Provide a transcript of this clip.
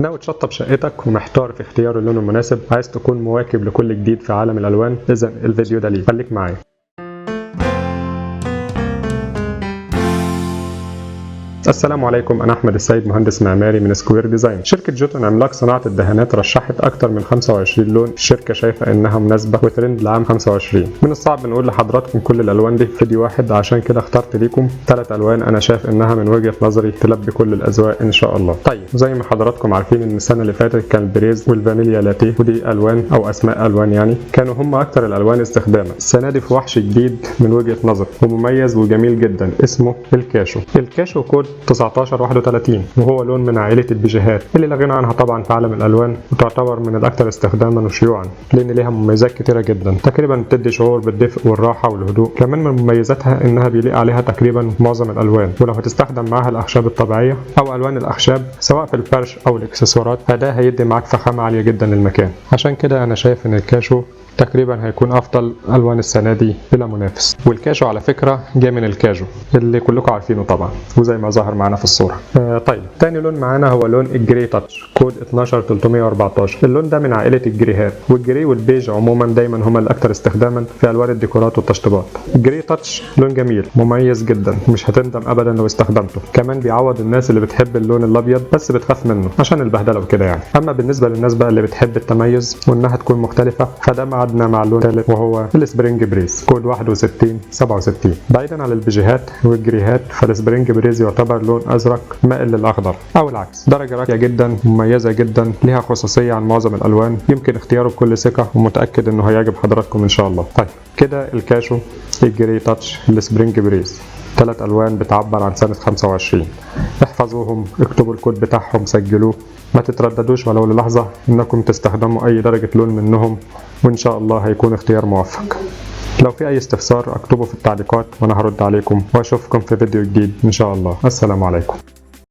ناوي تشطب شقتك ومحتار في اختيار اللون المناسب؟ عايز تكون مواكب لكل جديد في عالم الالوان؟ اذا الفيديو ده ليك، خليك معايا. السلام عليكم، انا احمد السيد، مهندس معماري من Square Design. شركة جوتن عملاق صناعة الدهانات رشحت اكتر من 25 لون الشركة شايفه انها مناسبة وترند لعام 25. من الصعب نقول لحضراتكم كل الالوان دي في فيديو واحد، عشان كده اخترت ليكم 3 الوان انا شايف انها من وجهه نظري تلبي كل الاذواق ان شاء الله. طيب، زي ما حضراتكم عارفين ان السنة اللي فاتت كان ال breeze وال vanilla latte، ودي الوان او اسماء الوان يعني، كانوا هم اكتر الالوان استخداما. السنة دي في وحش جديد من وجهه نظري ومميز وجميل جدا، اسمه الكاشو. الكاشو كود 1931، وهو لون من عائلة البيجيهات اللي لا غنى عنها طبعا في عالم الألوان، وتعتبر من الأكثر استخداما وشيوعا لأن ليها مميزات كتيرة جدا. تقريبا بتدي شعور بالدفء والراحة والهدوء. كمان من مميزاتها إنها بيليق عليها تقريبا معظم الألوان، ولو هتستخدم معاها الأخشاب الطبيعية أو ألوان الأخشاب سواء في الفرش أو الإكسسوارات، فده هيدي معاك فخامة عالية جدا للمكان. عشان كده أنا شايف إن الكاشو تقريبا هيكون افضل الوان السنة دي بلا منافس. والكاشو على فكرة جاي من الكاجو اللي كلكم عارفينه طبعا، وزي ما ظهر معانا في الصورة. طيب، تاني لون معانا هو لون ال grey touch كود 12314. اللون ده من عائلة الجريهات، وال grey والبيج عموما دايما هما الاكثر استخداما في الوان الديكورات والتشطيبات. ال grey touch لون جميل مميز جدا، مش هتندم ابدا لو استخدمته. كمان بيعوض الناس اللي بتحب اللون الابيض بس بتخاف منه عشان البهدله وكده يعني. اما بالنسبة للناس بقى اللي بتحب التميز وانها تكون مختلفة، فده مع اللون الثالث وهو ال spring breeze كود 6167. بعيدا عن البيجيهات والجريهات، فال spring breeze يعتبر لون ازرق مائل للاخضر او العكس، درجه راقية جدا مميزة جدا، ليها خصوصية عن معظم الالوان، يمكن اختياره بكل ثقة ومتاكد انه هيعجب حضراتكم ان شاء الله. طيب كده الكاشو، ال grey touch، ال spring breeze، 3 الوان بتعبر عن سنة 25. احفظوهم، اكتبوا الكود بتاعهم، سجلوه، ما تترددوش ولو للحظة انكم تستخدموا اي درجة لون منهم، وان شاء الله هيكون اختيار موفق. لو في اي استفسار اكتبه في التعليقات وانا هرد عليكم، واشوفكم في فيديو جديد ان شاء الله. السلام عليكم.